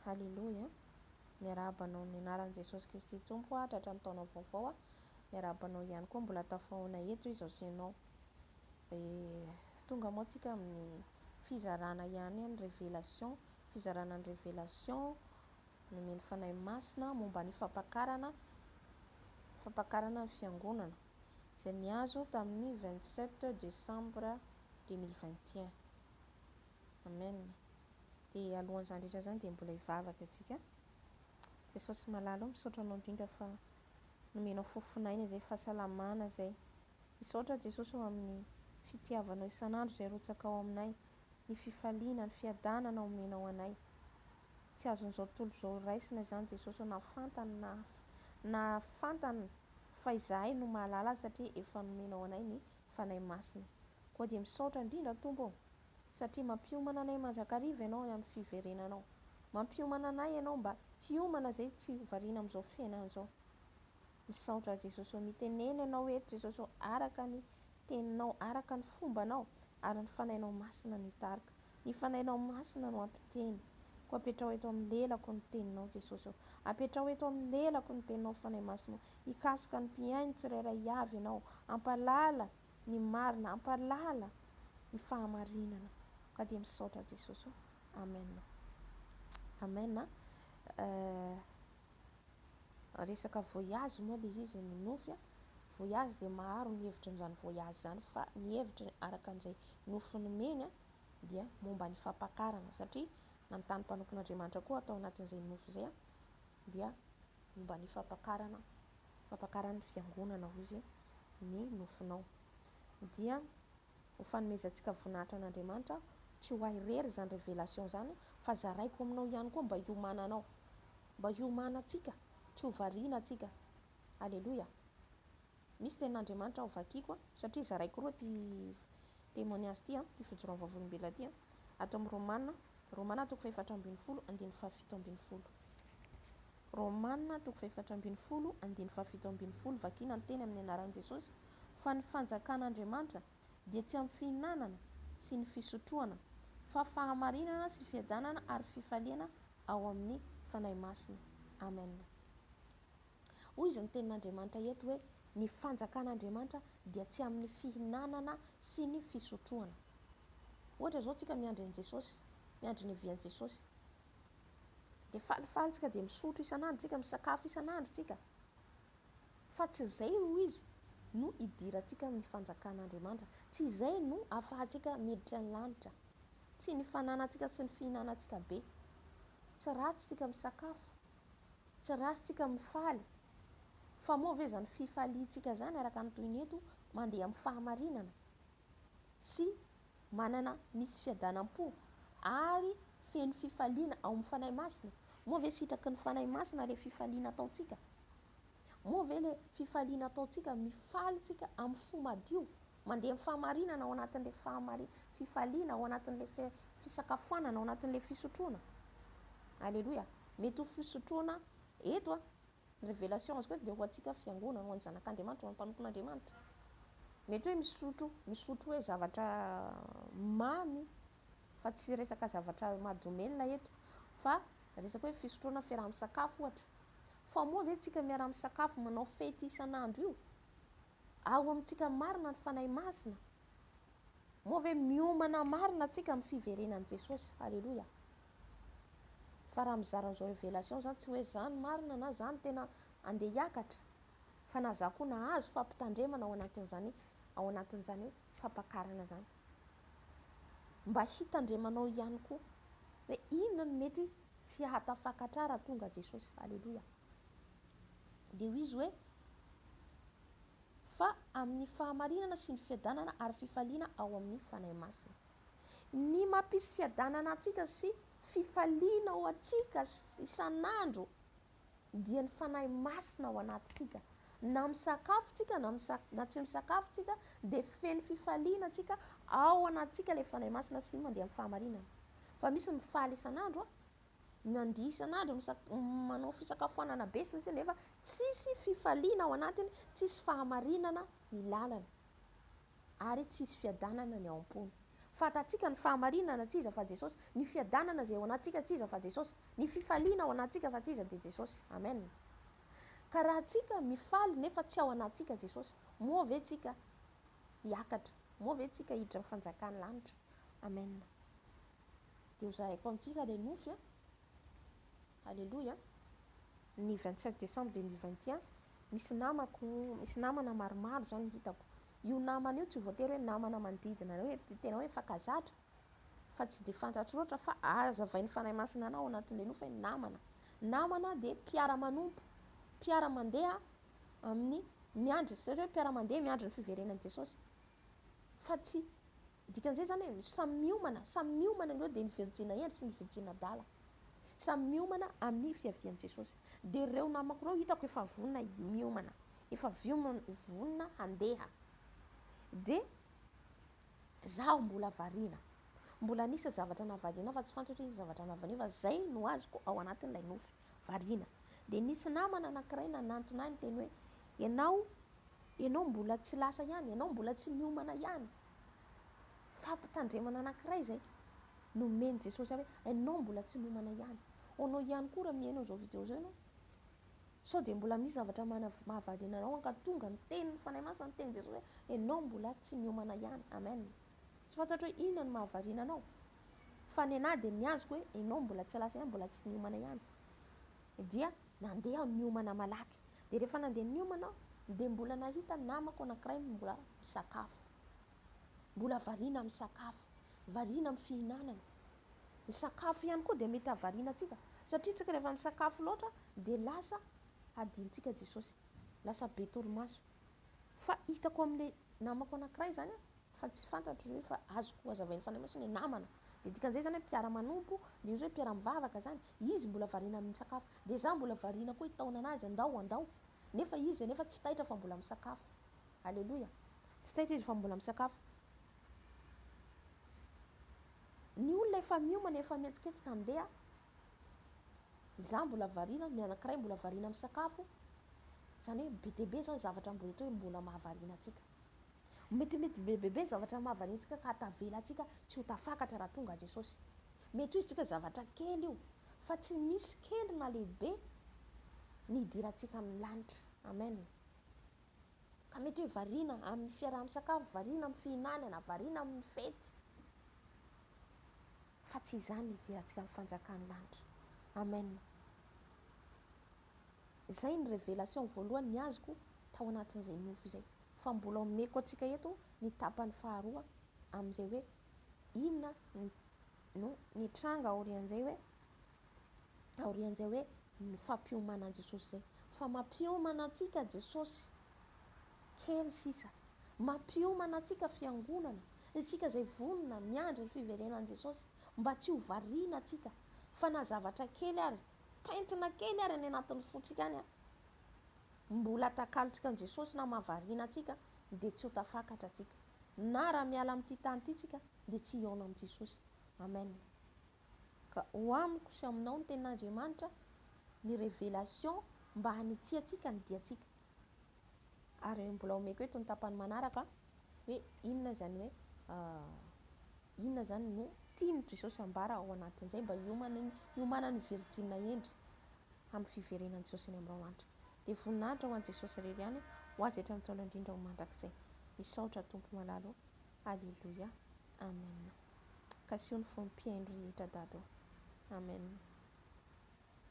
Haleloia. Miarahaba anao amin'ny anaran'i Jesosy Kristy Tompo aho tratran'ny taona vaovao aho. Miarahaba anao ihany koa mbola tafahaona eto izaho sy ianao. Tonga moa tsika amin'ny fizarana ihany ny révélation, fizarana ny révélation nomen'ny Fanahy Masina momba ny fampakarana fampakarana ny fiangonana izay niazo tamin'ny 27 décembre 2021. Amen. Dia alohan'izany rehetra izany dia mbola hivavaka antsika. Jesosy malala o, misaotra anao indrindra fa nomenao fofon'aina izay, fahasalamana izay. Misaotra Jesosy o amin'ny fitiavanao isan'andro izay arotsakao aminay, ny fifaliana, ny fiadanana omenao anay. Tsy azon'izao tontolo izao raisina izany Jesosy o, na fantany na na fantany fa izahay no mahalala azy satria efa nomenao anay ny Fanahy Masina. Koa dia misaotra indrindra Tompo o, satria mampiomana anay mandrakariva Ianao amin'ny fiverenanao. Mampiomana anay Ianao mba hiomana izay tsy ho variana amin'izao fiainana izao. Misaotra Jesosy ô, mitenena Ianao eto Jesosy ô, araka ny Teninao, araka ny fombanao, ary ny Fanahinao Masina no hitarika. Ny Fanahinao Masina no hampiteny. Koa apetraho eto amin'ny lelako ny Teninao Jesosy ô. Apetraho eto amin'ny lelako ny Teninao Fanahy Masina ô. Hikasika ny mpihaino tsirairay avy Ianao. Hampahalala ny marina, hampahalala ny fahamarinana. Ka dia misaotra Jesosy ô. Amen. Amen. Resaka voyage moa le izy ny nofy a. Voyage dia maro ny hevitry an'izany voyage izany fa ny hevitry araka an'izay nofy nomeny a dia momba ny fampakarana satria nanontany mpanompon'Andriamanitra koa tao anatin'izay nofy izay a dia momba ny fampakarana fampakaran'ny fiangonana hoy izy ny nofinao dia ho fanomezantsika voninahitra an'Andriamanitra tsy ho ahy irery izany révélation izany fa zaraiko aminao ihany koa mba hiomananao mba hiomanantsika tsy ho variana antsika. Aleloia. Misy tenin'Andriamanitra ho vakiko a, satria zaraiko roa ty témoignage ty a, ty fijoroan'ny vavolombelona ty a, ato amin'ny Romana, Romana toko faha-14 andininy faha-17. Romana toko faha-14 andininy faha-17, vakina ny teny amin'ny anaran'i Jesosy, fa ny fanjakan'Andriamanitra dia tsy amin'ny fihinanana sy ny fisotroana, fa fahamarinana sy fiadanana ary fifaliana ao amin'ny Fanahy Masina. Amen. Hoy izy ny tenin'Andriamanitra eto hoe ny fanjakan'Andriamanitra dia tsy amin'ny fihinanana sy ny fisotroana. Ohatra izao tsika miandry an'i Jesosy, miandry ny hiavian'i Jesosy. Dia falifaly tsika dia misotro isan'andro tsika, misakafo isan'andro tsika. Fa tsy izay hoy izy no hidirantsika amin'ny fanjakan'Andriamanitra. Tsy izay no ahafahantsika miditra ny lanitra. Tsy ny fananantsika tsy ny fihinanantsika be. Tsy ratsy tsika misakafo. Tsy ratsy tsika mifaly. Fa moa ve izany fifaliantsika izany araka ny tohiny eto mandeha amin'ny fahamarinana sy manana misy fiadanam-po ary feno fifaliana ao amin'ny Fanahy Masina? Moa ve sitraky ny Fanahy Masina ilay fifaliana ataontsika? Moa ve ilay fifaliana ataontsika mifaly tsika amin'ny fo madio, mandeha amin'ny fahamarinana ao anatin'ilay fahamari, fifaliana, ao anatin'ilay fisakafoanana, ao anatin'ilay fisotroana? Aleloia! Mety ho fisotroana eto an, ny révélation azoko eto dia ho antsika fiangonana, ho an'ny zanak'Andriamanitra, ho an'ny mpanompon'Andriamanitra. Mety hoe misotro, misotro hoe zavatra mamy, fa tsy resaka zavatra mahadomelina eto, fa resaka hoe fisotroana fiaraha-misakafo ohatra. Fa moa ve tsika miara-misakafo manao fety isan'andro io? Ao amintsika marina ny Fanahy Masina? Moa ve miomana marina tsika amin'ny fiverenan'i Jesosy? Aleloia! Fa raha mizara an'izao révélation zany tsy hoe za no marina na za no tena andeha hiakatra fa na za koa nahazo fampitandremana ao anatin'izany ao anatin'izany hoe fampakarana zany. Mba hitandremanao ihany koa hoe inona no mety tsy hahatafakatra ahy raha tonga Jesosy. Aleloia. Dia hoy izy hoe fa amin'ny fahamarinana sy ny fiadanana ary fifaliana ao amin'ny Fanahy Masina. Ny mampisy fiadanana antsika sy fifaliana ao antsika isan'andro dia ny Fanahy Masina ao anatintsika. Na misakafo tsika na na tsy misakafo tsika dia feno fifaliana tsika ao anatintsika ilay Fanahy Masina sy mandeha amin'ny fahamarinana. Fa misy mifaly isan'andro a, mandihy isan'andro, manao fisakafoanana be sy ny sisa nefa tsisy fifaliana ao anatiny, tsisy fahamarinana ny lalany ary tsisy fiadanana ny ao am-pony. Fantatsika ny fahamarinana tsy iza fa Jesosy, ny fiadanana izay ao anatintsika tsy iza fa Jesosy, ny fifaliana ao anatintsika fa tsy iza dia Jesosy. Amen. Ka raha tsika mifaly nefa tsy ao anatintsika Jesosy, moa ve tsika hiakatra, moa ve tsika hiditra amin'ny fanjakan'ny lanitra? Amen. Dia ho zaraiko amintsika ilay nofy an. Aleloia. Ny 27 décembre 2021, misy namako, misy namana maromaro zany hitako. Io namana io tsy voatery hoe namana manodidina anao hoe tena hoe mifankazatra fa tsy dia fantatro loatra fa azavain'ny Fanahy Masina anao ao anatin'ilay nofy hoe namana. Namana dia mpiara-manompo, mpiara-mandeha amin'ny miandry, satria hoe mpiara-mandeha miandry ny fiverenan'i Jesosy. Fa tsy, dikan'izay izany hoe samy miomana, samy miomana ireo dia ny virjina hendry sy ny virjina adala. Samy miomana amin'ny fiavian'i Jesosy. Dia ireo namako ireo hitako efa vonona miomana. Efa vonona handeha. Dia zaho mbola variana. Mbola nisy zavatra nahavariana ahy fa tsy fantatro hoe inona zavatra nahavariana fa zay no azoko ao anatin'ilay nofy. Variana. Dia nisy namana anankiray nanantona ahy niteny hoe ianao, ianao mbola tsy lasa ihany, ianao mbola tsy niomana ihany. Fampitandremana anankiray izay nomen'i Jesosy ahy hoe ianao mbola tsy niomana ihany. Hoanao ihany koa raha mihaino an'izao video izao ianao. Sao dia mbola misy zavatra mahavariana anao ka tonga ny tenin'ny Fanahy Masina, ny tenin'i Jesosy hoe ianao mbola tsy niomana ihany. Amen. Tsy fantatro hoe inona no mahavariana anao. Fa ny anah dia ny azoko hoe ianao mbola tsy lasa ihany, mbola tsy niomana ihany. Dia nandeha aho niomana malaky. Dia rehefa nandeha niomana aho dia mbola nahita namako anankiray mbola misakafo. Mbola variana amin'ny sakafo, variana amin'ny fihinanana. Ny sakafo ihany koa dia mety hahavariana antsika satria tsika rehefa misakafo loatra dia lasa hadinontsika Jesosy, lasa be torimaso. Fa hitako amin'ilay namako anankiray izany an, fa tsy fantatro hoe fa azoko hazavain'ny Fanahy Masina hoe namana. Dia dikan'izay izany hoe mpiara-manompo, dia izy hoe mpiara-mivavaka izany, izy mbola variana amin'ny sakafo, dia izaho mbola variana koa hitaona an'azy andao, andao. Nefa izy anefa tsy taitra fa mbola misakafo. Aleloia. Tsy taitra izy fa mbola misakafo. Ny olona efa miomana, efa mihetsiketsika handeha, izaho mbola variana, ny anankiray mbola variana amin'ny sakafo, izany hoe be dia be izany zavatra mbola atao hoe mbola mahavariana antsika. Metimety be dia be zavatra mahavariana antsika ka tavela antsika tsy ho tafakatra raha tonga Jesosy. Mety ho izy tsika zavatra kely io, fa tsy misy kely na lehibe ny hidirantsika amin'ny lanitra. Amen. Ka mety hoe variana amin'ny fiaraha-misakafo, variana amin'ny fihinanana, variana amin'ny fety. Fa tsy izany ny hidirantsika amin'ny fanjakan'ny lanitra. Amen. Izay ny révélation voalohany ny azoko tao anatin'izay nofy izay. Fa mbola omeko antsika eto ny tapany faharoa amin'izay hoe inona no nitranga aorian'izay hoe aorian'izay hoe ny fampiomanan'i Jesosy izay. Fa mampiomana antsika Jesosy kely sisa. Mampiomana antsika fiangonana, isika izay vonona miandry ny fiverenan'i Jesosy mba tsy ho variana antsika fa na zavatra kely ary, pentina kely ary any anatin'ny fontsika any mbola takalontsika an'i Jesosy na mahavariana antsika dia tsy ho tafakatra antsika. Na raha miala amin'ity tany ity tsika dia tsy hihaona amin'i Jesosy. Amen. Ka ho amiko sy aminao ny tenin'Andriamanitra, ny révélation mba hanitsiantsika ny diantsika. Ary mbola omeko eto ny tapany manaraka hoe inona izany hoe inona izany no tian'i Jesosy ambara ao anatin'izay mba hiomanany hiomanan'ny virjina hendry amin'ny fiverenan'i Jesosy any amin'ny lanitra. Dia voninahitra ho an'i Jesosy irery ihany, ho azy hatramin'ny taona indrindra ho mandrakizay. Misaotra Tompo malala ô. Alléluia. Amen. Kasiho ny fon'ny mpihaino rehetra Dada ô. Amen.